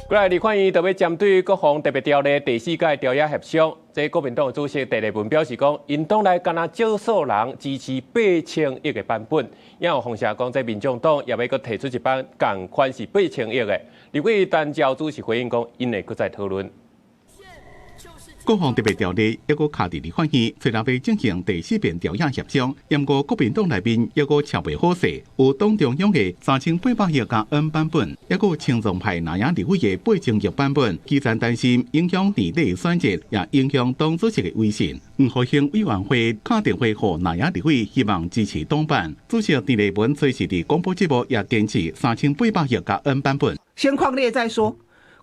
過來，立法院特別針對國防特別條例第四屆朝野協商，這國民黨主席鄭麗文表示講，𪜶黨內敢若少數人支持八千億的版本，也有風聲講，這民眾黨也欲閣提出一版仝款是八千億的。立委陳朝主席回應講，𪜶會閣再討論。國防特別條例猶閣卡佇立法院，雖然欲進行第四遍朝野協商，毋過國民黨內面猶閣喬袂好勢，有黨中央的3800億加 N 版本，猶閣親中派藍營立委的八千億版本，基層擔心影響年底選戰，也影響黨主席的威信。黃復興委員會敲電話予藍營立委，希望支持黨版。主席鄭麗文隨時佇廣播節目也堅持三千八百億加 N 版本。先匡列再說，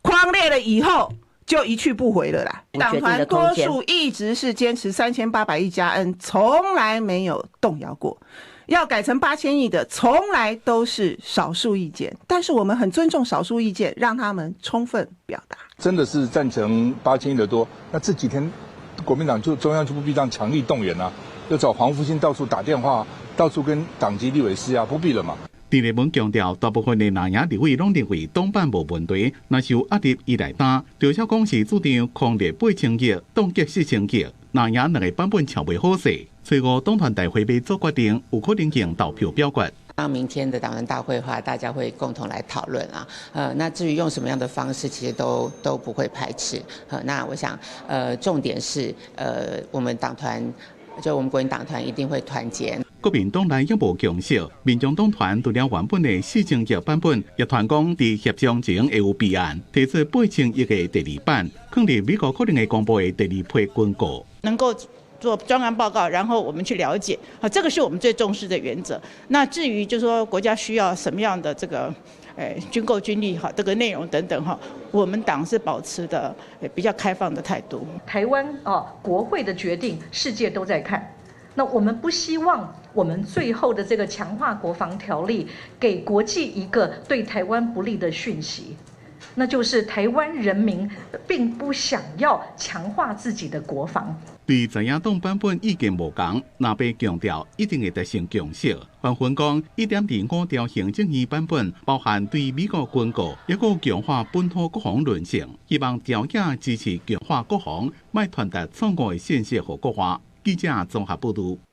匡列了以後，就一去不回了啦。黨團多數一直是堅持3800億加 N，從來沒有動搖過。要改成八千億的，從來都是少數意見。但是我們很尊重少數意見，讓他們充分表達。真的是贊成八千億的多，那這幾天國民黨就中央就不必這樣強力動員啦，要找黃復興到處打電話，到處跟黨籍立委施壓，不必了嘛。鄭麗文強調，大部分的藍營立委攏認為黨版無問題，若是有壓力伊來擔。趙小講是主張匡列八千億，凍結四千億，藍營兩个版本喬袂好勢。所以黨團大會欲做決定，有可能用投票表決。當明天的黨團大會的話，大家會共同來討論啊。那至於用什麼樣的方式，其實都不會排斥。那我想，重點是，我們黨團就我們國民黨團一定會團結。國民黨內猶無共識，民眾黨團除了原本的四千億版本，也傳講佇協商前會有備案，提出八千億的第二版，囥佇美國可能會公布的第二批軍購。能夠做專案報告，然後我們去了解，啊，這個是我們最重視的原則。那至於就是說國家需要什麼樣的這個，軍購軍力哈，這個內容等等哈，我們黨是保持的比較開放的態度。台灣啊，國會的決定，世界都在看。那我們不希望我們最後的這個強化國防條例給國際一個對台灣不利的訊息，那就是台灣人民並不想要強化自己的國防。對在野黨版本意見無仝，藍白強調一定會達成共識。紛紛講1.25兆行政院版本包含對美國軍購，猶閣強化本土國防韌性，希望朝野支持強化國防，莫傳達錯誤的信息予國外。記者綜合報導。